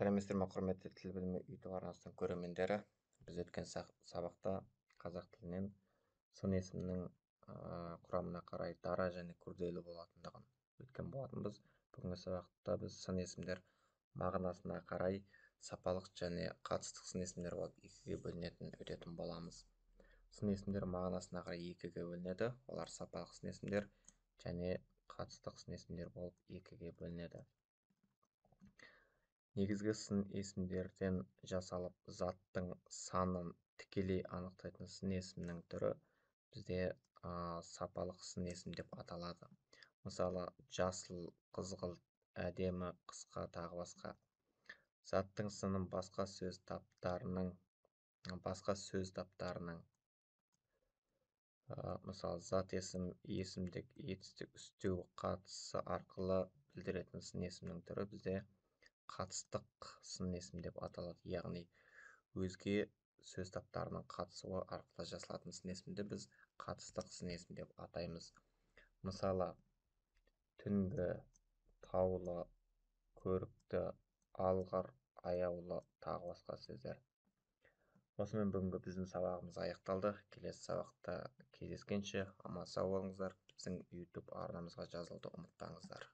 Сәлеметсіздер ме, құрметті Тіл білімі YouTube арнасының көрермендері! Біз өткен сабақта қазақ тілінен сын есімнің құрамына қарай дара және күрделі болатындығын өткен болатынбыз. Бүгінгі сабақта біз сын есімдер мағынасына қарай сапалық және қатыстық сын есімдер болып екіге бөлінетінін өтетін боламыз. Сын есімдер мағынасына қарай екіге бөлінеді. Олар сапалық сын есімдер және қатыстық сын есімдер болып екіге бөлінеді. Негізгі сын есімдерден жасалып, заттың санын тікелей анықтайтын сын есімнің түрі бізде сапалық сын есім деп аталады. Мысалы, жасыл, қызғылт, әдемі, қысқа, тағы басқа. Заттың сынын басқа сөз таптарының, мысалы, зат есім, есімдік, етістік, үстеу қатысы арқылы білдіретін сын есімнің түрі бізде қатыстық сын есім деп аталады. Яғни өзге сөз таптарының қатысуы арқылы жасалатын сын есімді біз қатыстық сын есім деп атаймыз. Мысалы, түнгі, таулы, көрікті, алғыр, аяулы, тағы басқа сөздер. Осымен бүгінгі біздің сабағымыз аяқталды. Келесі сабақта кездескенше аман сау болыңыздар. Біздің YouTube арнамызға жазылуды ұмытпаңыздар.